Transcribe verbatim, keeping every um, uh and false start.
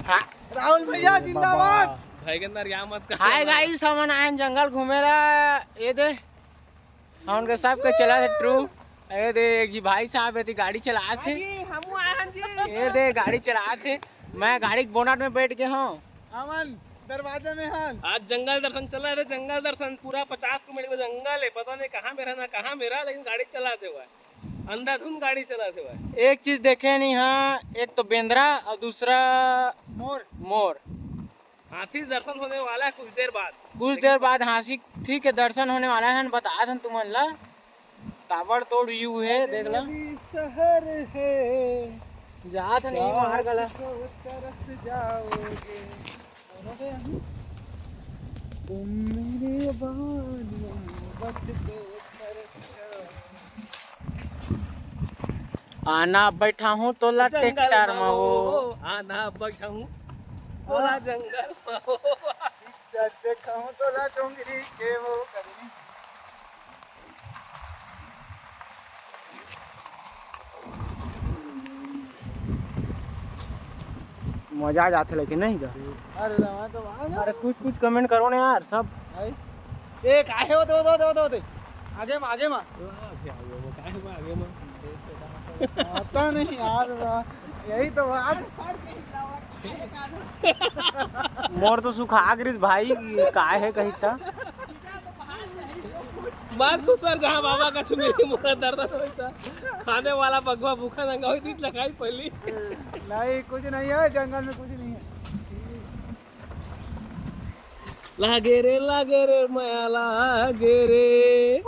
राहुल भैया जिंदाबाद। भाई के अंदर या मत कर। हाय गाइस, हमन आयन जंगल घूमे ला। ये दे, हमन के सबके चला थे ट्रू। ये दे, एक जी भाई साहब है, गाड़ी चला थे। जी, हमू आए हन जी। ये दे, गाड़ी चला थे। मैं गाड़ी के बोनट में बैठ गए हूँ। हमन दरवाजे में हन। आज जंगल दर्शन चला थे, जंगल दर्शन पूरा पचास किलोमीटर का जंगल है, पता नहीं कहाँ मेरा ना कहाँ मेरा, लेकिन गाड़ी चला थे हुआ, अंधाधुंध गाड़ी चला थे हुआ। एक चीज देखे नहीं हाँ, एक तो बेंदरा और दूसरा मोर। मोर। हाथी दर्शन होने वाला है कुछ देर बाद। कुछ देर बाद हाथी के दर्शन होने वाला है, बता दन तुमन ला। ताबड़तोड़ व्यू है, देख ला। शहर है। जात नहीं मार गला। तरस जाओगे तुम मेरे बाल मोहब्बत को तरस जाओगे। आना बैठा हूँ तोला ट्रैक्टर में वो। आना बैठा हूँ तोला जंगल में वो। इज्जत देखा हूँ तोला डोंगरी के वो करनी। मजा आ जाथे लेकिन नहीं का? अरे रवा तो आ जा। अरे कुछ कुछ कमेंट करो ना यार सब। भाई, ए काहे होते होते होते होते होते आगे में आगे में। आगे में, आगे में। आता नहीं यार, यही तो बात। मोर तो सुखा गिरिस भाई, काय है कहिता। बात खुसर जहाँ बाबा का चुंगली मोरा दर्द होता। खाने वाला बगवा भूखा नंगा होई, तीत लगाई पहली। नहीं, कुछ नहीं है जंगल में, कुछ नहीं है। लागे रे, लागे रे, माया लागे रे।